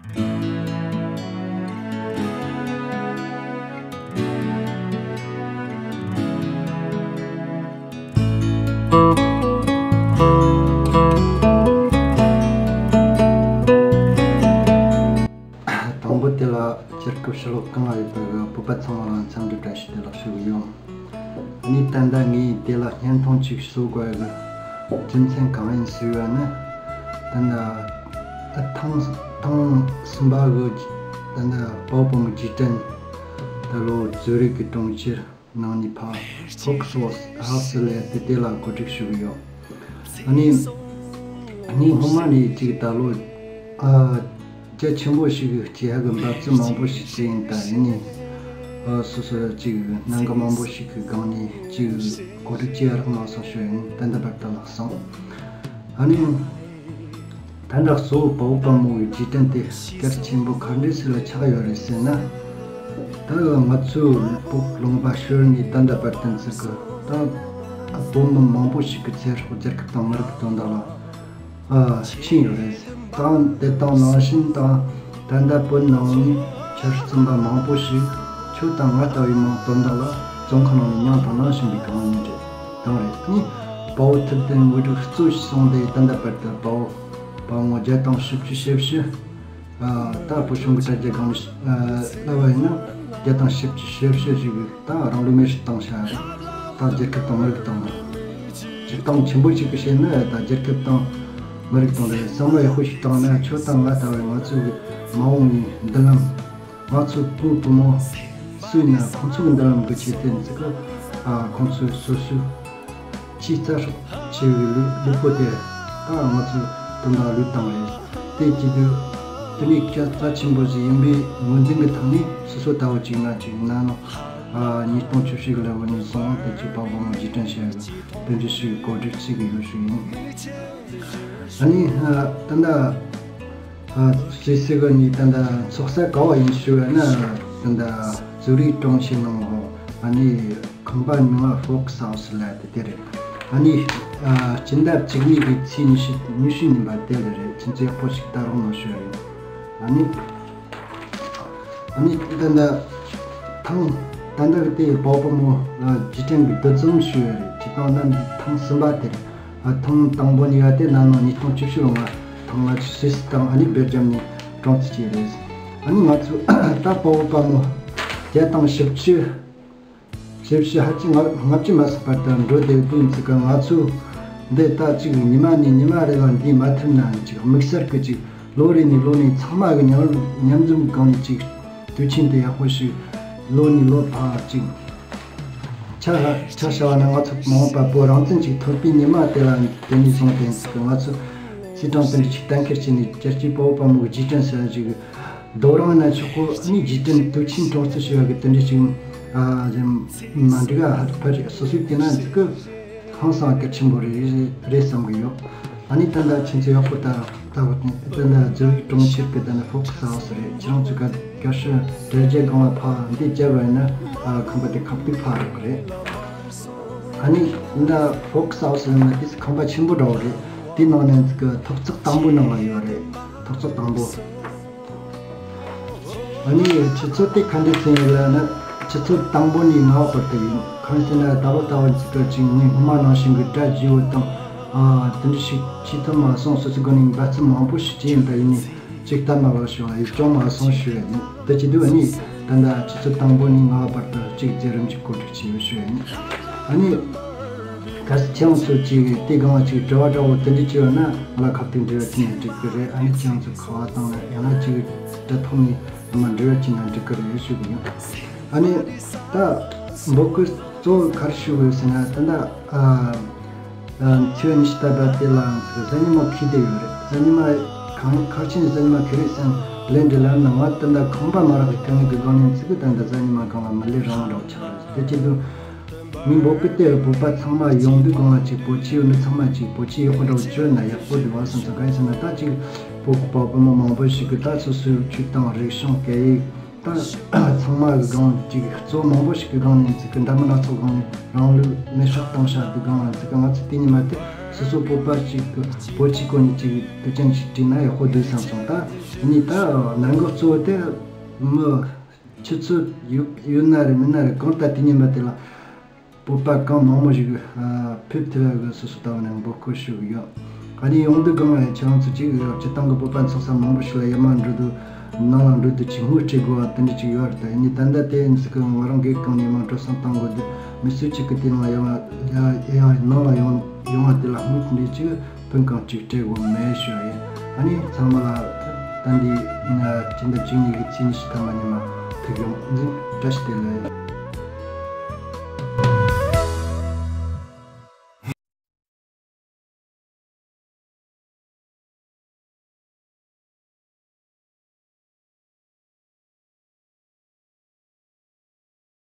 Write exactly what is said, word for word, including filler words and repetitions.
དང་པོ་དེ་ལ་སྤྱིར་སྐུ་ཕྱི་ལོགས་གང་ལ་ཡོད་པའི་བོད་པ་ཚང་མ་ལ་འཚམས་འདྲི་བཀྲ་ཤིས་བདེ་ལེགས་ཞུ་གི་ཡོད། ཨ་ནི་ད་ལྟ་ངས་དེ་ལ་བརྙན་ཐུང་ཅིག་བཟོ་དགོས་ཀྱི་རྒྱུ་མཚན་གང་ཡིན་ཟེར་བ་ནི། ད་ལྟ་ཨ་ཐེངས་ཐེངས་གསུམ་པ་གི་ད་ལྟ་དཔའ་བོ་དཔའ་མོ་རྗེས་དྲན་ད་ལོ་ཛུ་རིག་གི་གྲོང་ཁྱེར་ནང་ནས་ཕར་ཧོག་སོ་ཧ་སི་ལེ་དེ་དེ་ལ་གོ་སྒྲིག་ཞུ་གི་ཡོད། ཨ་ནི་ངས་སྔོན་མ་ནས་ཅིག་ད་ལོ་ཨ་རྒྱ་ཆེན་པོ་ཞིག་གི་སྐྱེ་ཧ་གི་འབབ་ཚིགས་མང་པོ་ཞིག་བྱས་ཡིན། ད་ཡིན་ནའི་ཨ་སོ་སོ་ཅིག་ནང་གི་མང་པོ་ཞིག་གི་སྒང་ནས་ཅིག་གོ་སྒྲིག་བྱེད་ཡ་རག་མ་སོང་ཞུ་ཡིན། ད་ལྟ་བར་དུ་ལགས་སོང་། ཨ་ནི། ད་ལྟ་གཙོ་བོ་དཔའ་བོ་དཔའ་མོ་གི་རྗེས་དྲན་དེ་གལ་ཆེན་པོ་ག་འདྲས་ཞིག་ལ་ཆགས་ཡོད་རེད་ཟེར་ན། ད་ང་ཚོའི་བོད་ལུང་པ་ཤོར་ནས་ད་ལྟ་བར་དུ་ཚིག་གི་ད་བོད་མི་མང་པོ་ཞིག་གི་ཚེ་སྲོག་རྒྱལ་ཁབ་དང་མི་རིགས་ཀྱི་དོན་དག་ལ་ཨ་ཕྱིན་ཡོད་རེད། ད་དེ་དང་ནང་བཞིན་ད་ད་ལྟ་བོད་ནང་ནས་ཆབ་སྲིད་བཙོན་པ་མང་པོ་ཞིག་ཁྱོད་དང་ང་ལྟ་བུའི་མང་དོན་དག་ལ་བཙོན་ཁང་ནང་ནས་མྱངས་དང་ནང་བཞིན་པའི་གང་ཡིན་རེད། གང་རེད། ནི་དཔའ་བོ་ཐུབ་བསྟན་དངོས་གྲུབ་གཙོ་ཞིག་སོང་སྟེ་ད་ལྟ་བར་དུ་དཔའ་བོ་དཔའ་མོ་བརྒྱ་དང་བཞི་བཅུ་ཞེ་བཞི། ཨ་ད་བོད་གཞུང་གི་དྲ་རྒྱ་སྒང་ནས་ཨ་ལབ་པ་ཡིན་ན་བརྒྱ་དང་བཞི་བཅུ་ཞེ་བཞི་ཞིག་གིས་ད་རང་ལུས་མེར་བཏང་བཞག་རེད། ད་རྒྱལ་ཁབ་དང་མི་རིགས་དང་། སྤྱིར་བཏང་ཆེན་པོ་ཞིག་གིས་བཤད་ན་ད་རྒྱལ་ཁབ་དང་མི་རིགས་དང་རེད། བསམ་བློ་ཡག་པོ་ཞིག་བཏང་ན་ཁྱོད་དང་ང་ལྟ་བུའི་ང་ཚོའི་མ་འོངས་པའི་མདུན་ལམ། ང་ཚོའི་བུ་བུ་མོ་སུ་ཡིན་ན་ཁོང་ཚོ་གི་མདུན་ལམ་གྱི་ཆེད་དུ་ཚིག་གི་ཨ་ཁོང་ཚོའི་སོ་སོའི་ཆེས་རྩ་ཆེ་བའི་ལུས་ལུས་པོ་དེ་ད་ང་ཚོའི་དོན་དག་ལུས་བཏང་རེད། དེ་བྱེད་དུས་དེ་ནི་སྐྱ་རྩ་ཆེན་པོ་ཞིག་ཡིན་པའི་ངོས་འཛིན་གྱི་ཐོག་ནས་སོ་སོ་ལྟ་བུ་ཅིག་ན་ཅིག་ན་ནོ་ཨ་ཉིས་སྟོང་བཅུ་བཞི་གི་ལོ་ནས་བཟུང་དེ་ཅིག་དཔའ་བོ་དཔའ་མོ་རྗེས་དྲན་བྱས་ཡོད། དེ་འདྲ་ཞིག་གོ་སྒྲིག་བྱེད་ཀྱི་ཡོད་ཞུ་ཡིན། ཨ་ནི་ད་ལྟ་ཨ་ཅི་ཟེར་གོ་ནི་ད་ལྟ་ཚོགས་ས་ག་བ་ཡིན་ཞུ་བ་ན་ད་ལྟ་ཛུ་རིག་གྲོང་ཁྱེར་ནང་ལོ། ཨ་ནི་ཁང་པ་མིང་ལ་ཧྥོག་སི་ཧའུ་སི་ལབ་དེ་དེ་རེད། ཨ་ནི་ཨ་སྤྱི་ཟླ་བཅུ་གཉིས་ཀྱི་ཚེས་ཉི་ཤུ་ཉི་ཤུ་ཉིན་པ་དེ་ལ་རེད། ཁྱེད་ཚོ་ཡག་པོ་ཞིག་ལྟ་རོགས་གནང་ཞུ་བ་ཡིན། ཨ་ནི། ཨ་ནི་ད་ལྟ་ཐེངས་ད་ལྟ་གི་དེ་དཔའ་བོ་དཔའ་མོ་ལ་རྗེས་དྲན་གྱི་འདུ་འཛོམས་ཞུ་ཡ་རེད། ཇི་ལྟར་ན་འདི་ཐེངས་གསུམ་པ་དེ་རེད། ཨ་ཐེངས་དང་པོ་ནས་ཡ་དེ་ན་ནང་ཉིས་སྟོང་བཅུ་བཞི་ལོ་ང་ཐང་ལ་སུད་སི་དང་ཨ་ནི་སྦེལ་ཇམ་ནས་གྲོངས་ཚུལ་བྱས་རེད། ཨ་ནི་ང་ཚོ་ད་དཔའ་བོ་དཔའ་མོ་བརྒྱ་དང་བཞི་བཅུ་བཞི་བཅུ་ཧ་ཅང་ལྔ་བཅུ་མ་ཟིན་བར་དུ་འགྲོ་བསྡད་དུས་ཚིག་གི་ང་ཚོ་འདི་ལྟ་ཅིག་ཉི་མ་ནས་ཉི་མ་རེ་ལ་འདི་མ་ཐུབ་ན་ཅིག་དམིགས་བསལ་གྱི་ཅིག་ལོ་རེ་ནས་ལོ་ནས་ཚང་མ་གི་མཉམ་མཉམ་འཛོམས་སྒང་ནས་ཅིག་དུས་ཆེན་དེ་ཡག་པོ་ཞིག་ལོ་ནས་ལོ་ཕར་ཅིག་ཆ་ཆ་བཞག་ན་ང་ཚོ་མ་འོངས་པ་བོད་རང་བཙན་ཅིག་ཐོབ་པའི་ཉི་མ་དེ་ལ་དེ་ནས་བཟུང་སྟེ་ཚིག་གི་ང་ཚོ་སྲིད་དྲང་དེ་འདྲ་ཅིག་གཏན་འཁེལ་བྱས་ནས་རྒྱལ་གཅེས་དཔའ་བོ་དཔའ་མོ་གི་རྗེས་དྲན་ཟེར་ཡ་ཅིག་རྡོ་རིང་ན་ཆོག་གོ། ཨ་ནི་རྗེས་དྲན་དུས་ཆེན་སྲུང་བརྩི་ཞུ་བ་གི་དེ་འདྲ་ཞིག་ཨ་མ་འགྲིག་ག་ཧ་ཕ་རེད། སོ་སོའི་དེ་ན་འདི་གི་ཧང་སང་གལ་ཆེན་པོ་རེད་རེད་བསམ་གི་ཡོད། ཨ་ནི་ད་ལྟ་ཁྱེད་ཚོ་ཡག་པོ་ལྟ་ལྟ་བུ་དེ་ད་ལྟ་ཛུ་རིག་གྲོང་ཁྱེར་གི་ད་ལྟ་ཧྥོག་སི་ཧའུ་སི་རེད། ཁྱེད་རང་ཚོ་ག་ག་ཤོད་དྲ་རྒྱའི་སྒང་ལ་ཕ་འདི་བཅར་བ་ཡིན་ན་ཨ་ཁང་པ་དེ་ཁ་ཐུག་ཕ་རག་རེད། ཨ་ནི་ད་ཧྥོག་སི་ཧའུ་སི་ཡིན་ན་དེ་ཁང་པ་ཆེན་པོ་འདྲ་བོ་རེད། དེ་ནང་ནས་འདི་གི་ཐོག་བརྩེགས་དང་པོ་ནང་ལ་ཡོད་རེད། ཐོག་བརྩེགས་དང་པོ། ཨ་ནི་ཆུ་ཚོད་དེ་ག་འདྲ་ཟིན་ཡོད་ལབ་ན། ཆུ་ཚོད་དང་པོ་ནས་ལྔ་བར་དུ་ཡིན། གང་ཟེར་ན་ད་ལོ་ལྟ་བུ་ཅིག་ག་ཅིག་ངས་སྔོན་མ་ནང་བཞིན་གྱི་སྒྲ་བརྗེ་བོ་དང་ཨ་དེ་འདྲ་ཞིག་བྱེད་ཐུབ་མ་སོང་། སོ་སོའི་སྒོ་ནས་འབད་བརྩོན་མང་པོ་ཞིག་བྱས་ཡིན། ད་ཡིན་ནའི་ཅིག་སྟབས་མ་བབས་ཤོག་ལ་ཡིག་སྐྱོན་མ་སོང་ཞུ་ཡ་ཡིན། དེ་བྱེད་དུས་ཨ་ནི་ད་ལྟ་ཆུ་ཚོད་དང་པོ་ནས་ལྔ་བར་དུ་གཅིག་མཛད་རིམ་གྱི་གོ་སྒྲིག་བྱས་ཡོད་ཞུ་ཡ་ཡིན། ཨ་ནི། གལ་སྲིད་ཁྱེད་རང་ཚོ་ཅིག་དེ་སྒང་ལ་ཅིག་དྲི་བ་འདྲ་བོ་དེ་འདྲ་བྱས་ཡོད་ན་ང་ལ་ཁ་གཏད་འབྲེལ་བ་བྱས་ན་འགྲིག་གི་རེད། ཨ་ནི་ཁྱེད་རང་ཚོ་ཁ་པར་བཏང་ན་ཡང་ན་ཅིག་དྲ་ཐོག་ནས་ང་འབྲེལ་བ་བྱས་ན་འགྲིག་གི་རེད་ཞུ་གི་ཡིན། ཨ་ནི་ད་འབོད་སྐུལ་གཙོ་བོ་ག་རེ་ཞུ་དགོས་ཟེར་ན། ད་ལྟ་ཨ་ཨ་ཚེས་ཉི་ཤུ་རྩ་བརྒྱད་དེ་ལ་ང་ཚོ་གཟའ་ཉི་མ་འཁེལ་བསྡད་ཡོད་རེད། གཟའ་ཉི་མ་གང་ག་རེ་བྱས་ནས་གཟའ་ཉི་མ་འཁེལ་རེད་བསམ་ལན་འདྲི་ལབ་ན། ང་ད་ལྟ་ཁང་པ་མ་རག་གི་དཀའ་ངལ་གྱི་སྒང་ནས་ང་ཚོ་གི་ད་ལྟ་གཟའ་ཉི་མ་སྒང་ལ་མི་སླེབས་རང་འདྲ་བོ་ཆགས་རེད། དེ་བྱེད་དུས། མི་འབོད་སྐུལ་དེ་བོད་པ་ཚང་མ་ཡོང་དུས་སྒང་ལ་ཅིག་བོད་ཆས་ཡོད་ནི་ཚང་མ་ཅིག་བོད་ཆས་ཡག་པོ་འདྲ་བོ་བྱོས་ན་ཡག་པོ་འདུག་བ་བསམ་སོང་། གང་ཡིན་ཟེར་ན་ད་ཅིག་བོད་ཀྱི་བོད་པ་མི་མང་པོ་ཞིག་གིས་ད་སོ་སོའི་ཆོས་དང་རིག་གཞུང་སྐད་ཡིག་ད་ཚང་མ་གི་སྒང་ཅིག་གཙོ་བོ་མང་པོ་ཞིག་གི་སྒང་ནས་ཅིག་གི་འདྲ་མི་སྣ་ཚོགས་སྒང་ནས་རང་ལུས་མེར་སྲེག་བཏང་བཞག་དུས་སྒང་ལ་ཅིག་གི་ང་ཚོ་དེ་ཉིན་མ་དེ་ སོ་སོ་བོད་པ་གཅིག་གི་བོད་ཀྱི་སྐོར་ནས་ཅིག་དུས་ཆེན་ཞིག་བྲིས་ན་ཡག་པོ་འདུག་བསམ་སོང་། ད་ནི་ད་ནང་གི་གཙོ་བོ་དེ་མི་ཆུ་ཚོད་ཡོད་ཡོད་ན་རེད་མིན་ན་རེད། གང་ལྟར་དེ་ཉིན་མ་དེ་ལ་བོད་པ་གང་མང་མང་ཞིག་ཨ་ཕེབས་ཐུབ་ཡག་གི་སོ་སོ་ལྟ་བུ་ནས་འབོད་སྐུལ་ཞུ་གི་ཡོད། ཨ་ནི་ཡོང་དུས་སྒང་ལ་ཁྱེད་རང་ཚོ་གཅིག་སྤྱི་བཏང་གི་བོད་པ་ཚོགས་ས་མང་པོ་ཞིག་ལ་ཡར་མར་འགྲོ་དུས་ནང་ལ་འགྲོ་དུས་ཅིག་དངུལ་སྤྲད་དགོས་པ་དེ་འདྲ་ཅིག་ཡོད་རེད། ད་ཡིན་ནའི་ད་ལྟ་དེ་ཡིན་ཟེར་གི་ང་རང་སྒེར་གང་ནས་མར་འགྲོ་སོང་བཏང་དགོས་དུས་མི་སུ་གཅིག་གི་དེ་ནང་ལ་ཡོང་བ་ཡ་ཡ་ནང་ལ་ཡོང་ཡོང་བ་དེ་ལ་དངུལ་དེ་འདྲ་ཅིག་ཕུན་གང་གཅིག་སྤྲད་དགོས་མེད་ཞུ་ཡ་ཡིན། ཨ་ནི་ཚང་མ་ལ་ད་འདི་སྤྱི་ཟླ་བཅུ་གཉིས་ཀྱི་ཚེས་ཉི་ཤུ་ཐ་མ་ཉི་མ་ཐུག་ཡོང་ཟིན། བཀྲ་ཤིས་བདེ་ལེགས།